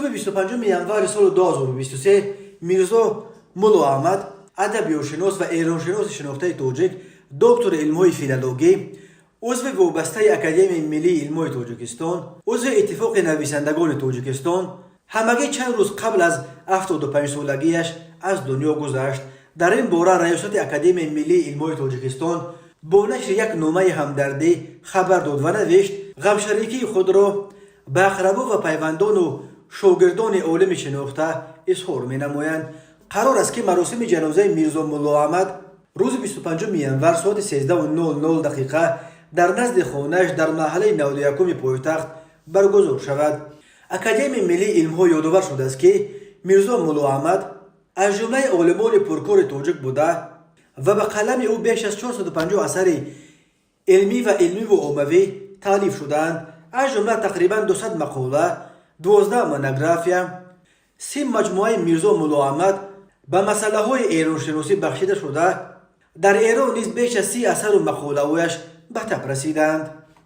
Субҳи 25 январи соли 2023 Мирзо Муллоаҳмад, адабиётшинос ва эроншиноси шинохтаи тоҷик, доктори илмҳои филологӣ, узви вобастаи Академияи миллии илмҳои Тоҷикистон, узви Иттифоқи нависандагони Тоҷикистон, ҳамагӣ чанд рӯз қабл аз 75-солагиаш аз дунё гузашт. Дар ин бора раёсати Академияи миллии илмҳои Тоҷикистон бо нашри як номаи ҳамдардӣ хабар дод ва навишт: ғамшарикии худро ба ақрабо ва пайвандону шогирдони олими шинохта изҳор менамоянд. Қарор аст, ки маросими ҷанозаи Мирзо Муллоаҳмад рӯзи 25 январ соати 13:00 дақиқа дар назди хонааш дар маҳаллаи 91-уми пойтахт баргузор шавад. Академияи миллии илмҳо ёдовар шудааст, ки Мирзо Муллоаҳмад аз ҷумлаи олимони пуркори тоҷик буда ва ба қалами ӯ беш аз 450 асари илмӣ ва илмиву оммавӣ таълиф шудаанд, аз ҷумла тақрибан 200 мақола, 12 монография. 30 маҷмӯаи Мирзо Муллоаҳмад ба масъалаҳои эроншиносӣ бахшида шуда, дар Эрон низ беш аз 30 асару мақолаҳояш ба таб расиданд.